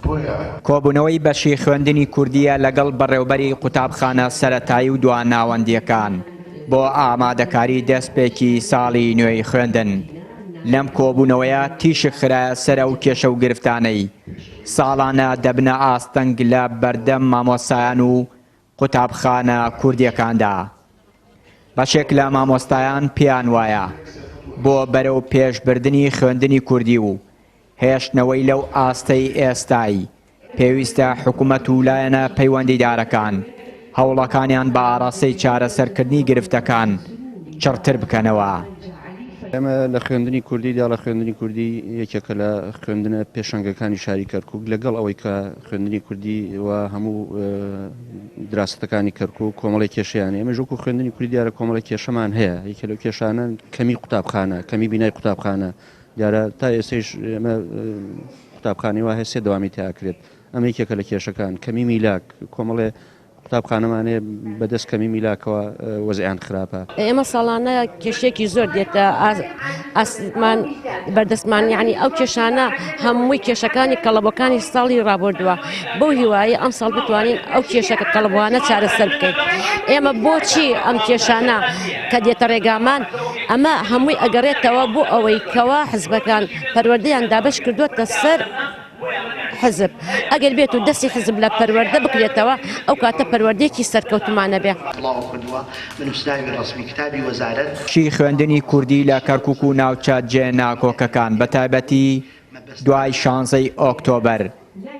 بۆیە. کۆبوونەوەی بەشی خوێندنی کوردییە لەگەڵ بەڕێوبەری قوتابخانە سەرەتایی و دواناوەندییەکان بۆ ئامادەکاری دەستپێکی ساڵی نوێی خوێندن. لەم کۆبوونەوەیە تیشک خرایە سەر ئەو کێشە و گرفتانەی ساڵانە دەبنە ئاستەنگ لە بەردەم مامۆستایان و قوتابخانە کوردییەکاندا. بەشێک لە مامۆستایان پێیان وایە بۆ بەرەو پێشبردنی خوێندنی کوردی و هێشتنەوەی لەو ئاستەی ئێستای، پێویستە حکومەت و لایەنە پەیوەندیدارەکان هەوڵەکانیان بە ئاڕاستەی چارەسەرکردنی گرفتەکان چڕتر بکەنەوە. ئێمە لە خوێندنی کوردیدا لە خوێندنی کوردی یەکێکە لە خوێندنە پێشەنگەکانی شاری کەرکوک لەگەڵ ئەوەی کە خوێندنی کوردی و هەموو دراستەکانی کەرکوک کۆمەڵی کێشیان ئێمە ژوک و خوێندنی کوردی دیارە کۆمەڵی کێشەمان هەیە یەکێ لەو کێشانە کەمی قوتابخانە کەمی بینای قوتابخانە دیارە تا ئێستەیش ئێمە قوتابخانەی وا هەیە سێ دەوامی تیا ئەکرێت ئەمە یەکێکە لە کێشەکان کەمی میلاک کۆمەڵێ قوتابخانەمان هەیە بەدەست کەمی میلاکەوە وەزعیان خراپە. ئێمە ساڵانە کێشەیەکی زۆر دێتە ئاستمان بەردەستمان یعنی ئەو کێشانە هەمووی کێشەکانی کەڵەبەکانی ساڵی ڕابردووە بەو هیوایە ئەم ساڵ بتوانین ئەو کێشەکە کەڵبوانە چارەسەر بکەین ئێمە بۆچی ئەم کێشانە کە دێتە ڕێگامان ئەمە هەمووی ئەگەڕێتەوە بۆ ئەوەی کەوا حزبەکان پەروەردەیان دابەش کردووەتە سەر حزب ئەگەر بێت و دەستی حزب لە پەروەردە بکرێتەوە ئەو کاتە پەروەردەیەکی سەرکەوتومانە بێ. بەشی خوێندنی کوردی لە کەرکوک و ناوچە جێ ناکۆکەکان بەتایبەتی دوای شانزەی ئۆکتۆبەر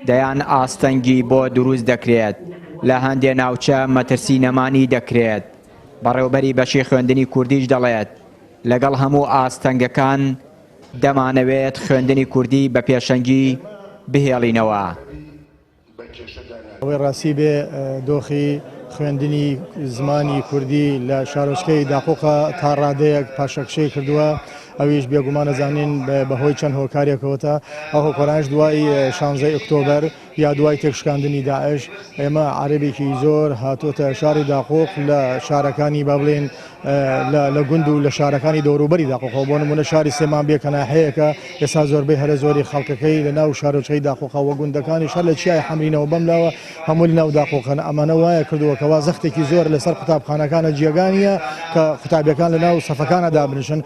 دەیان ئاستەنگی بۆ دروست دەکرێت، لە هەندێ ناوچە مەترسی نەمانی دەکرێت، بەڕێوبەری بەشی خوێندنی کوردیش دەڵێت، لەگەڵ هەموو ئاستەنگەکان دەمانەوێت خوێندنی کوردی بە پێشەنگی بهێڵینەوە. ئەوەی ڕاستی بێ دۆخی خوێندنی زمانی کوردی لە شارۆچکەی داقوقە تا ڕادەیەک پاشەکشەی کردووە، ئەویش بێگومان ئەزانین بەهۆی چەند هۆکارێکەوەتە، ئەو هۆکارانەش دوای شانزەی ئۆکتۆبەر یا دوای تێکشکاندنی داعش ئێمە عەرەبێکی زۆر هاتووەتە شاری داقوق لە شارەکانی با بڵێین لە گوند و لە شارەکانی دەوروبەری داقوقەوە بۆ نمونە شاری سێمان بێ کە ناحەیەکە ئێستا زۆربەی هەرە زۆری خەڵکەکەی لە ناو شارۆچکەی داقوقەوە گوندەکانی شار لە چیای حەمرینەوە بەم لاوە هەموو لە ناو داقوقەن ئەمانە وایە کردووە کەوا زەختێکی زۆر لەسەر قوتابخانەکانە جێگانیە کە قوتابیەکان لە ناو سەفەکانە دابنیشن.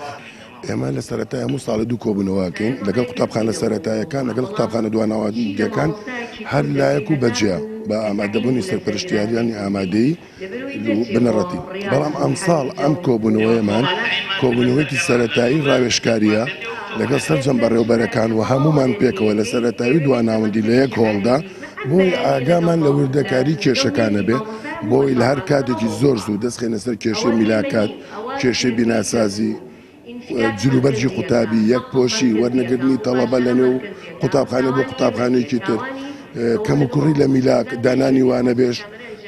ئێمە لە سەرەتای هەموو ساڵێ دوو کۆبوونەوە ئەکەین لەگەڵ قوتابخانە سەرەتایەکان لەگەڵ قوتابخانە دواناوەندیەکان هەر لایەک و بەجیا بە ئامادەبوونی سەرپەرشتیاریانی ئامادەیی بنەڕەتی بەڵام ئەمساڵ ئەم کۆبوونەوەیەمان کۆبوونەوەیەکی سەرەتایی ڕاوێژکاریە لەگەڵ سەرجەم بەڕێوبەرەکان و هەمومان پێکەوە لە سەرەتایی و دواناوەندی لە یەک هۆڵدا بۆی ئاگامان لە وردەکاری کێشەکانە بێ بۆی لە هەر کاتێکی زۆر زوو دەستخێنە سەر کێشەی میلاکات کێشەی بیناسازی جلوبەرگی قوتابی، یەک پۆشی، وەرنەگرتنی تەڵەبە لەنێو قوتابخانە بۆ قوتابخانەیەکی تر، کەموکوڕی لە میلاک، دانانی وانەبێژ،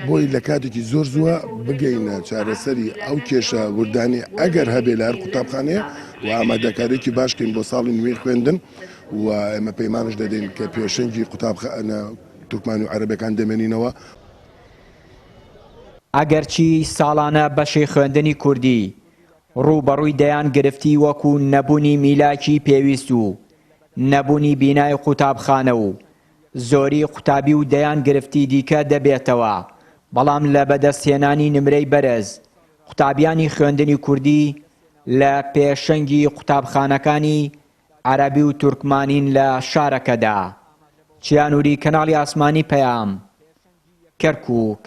بۆی لە کاتێکی زۆر زووە بگەینە چارەسەری ئەو کێشە وردانەی ئەگەر هەبێ لە هەر قوتابخانەیە و ئامادەکارییەکی باش کەین بۆ ساڵی نوێی خوێندن و ئێمە پەیمانش دەدەین کە پێشەنگی قوتابخانە تورکمان و عەرەبەکان دەمێنینەوە. ئەگەرچی ساڵانە بەشی خوێندنی کوردی ڕووبەڕووی دەیان گرفتی وەکو نەبوونی میلاکی پێویست و نەبوونی بینای قوتابخانە و زۆری قوتابی و دەیان گرفتی دیکە دەبێتەوە، بەڵام لە بەدەستهێنانی نمرەی بەرز قوتابیانی خوێندنی کوردی لە پێشەنگی قوتابخانەکانی عەرەبی و تورکمانین لە شارەکەدا. چیا نوری، کەناڵی ئاسمانی پەیام، کەرکوک.